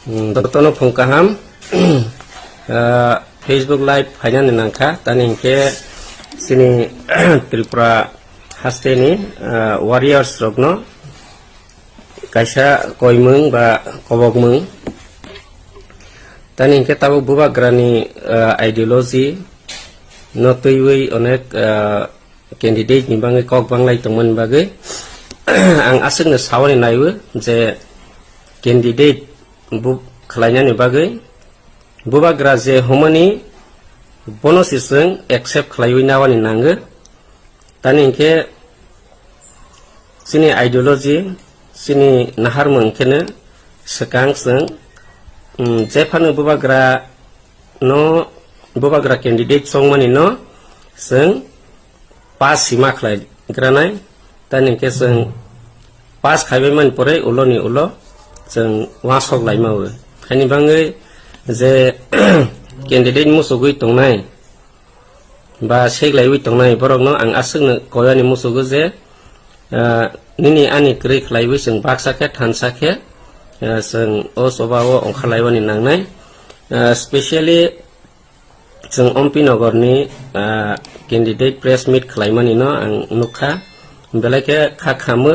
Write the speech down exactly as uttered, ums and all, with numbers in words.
Hmm, jotono phung kaham. Ah, Facebook Live phainani nangkha, tani hinkhe chini Tripura hasteni, ah, warriors rokno kaisa koimung ba kobokmung. Tani hinkhe tabuk bubagrani, ah, ideology no twiwi onek, ah, candidate ni bagwi kok banglai tongmani bagwi ang aswkno sawani naiwi je candidate bu khlainani bagwi bubagra je humani bono se chwng accept khlaiwi nawani nango. Tani hinkhe chini ideology, chini naharmung kheno swkang chwng, mm, jephano bubagra no, bubagra candidate chongmani no chwng pass sima khlai granai, tani hinkhe chwng pass khaibai mani pore ulo ni ulo chwng uansok laima o. Haini bagwi je candidate muchugwi tongnai ba seglaiwi tongnai borokno ang aswkno koyani muchugo je, ah, nini ani kwrwi khlaiwi chwng baksa khe thansa khe, ah, chwng o choba o ongkha laiwani nangnai. Ah, specially chwng Ompi Nogor ni, ah, candidate press meet khlaimani no ang nukha, belai khe kha khamwi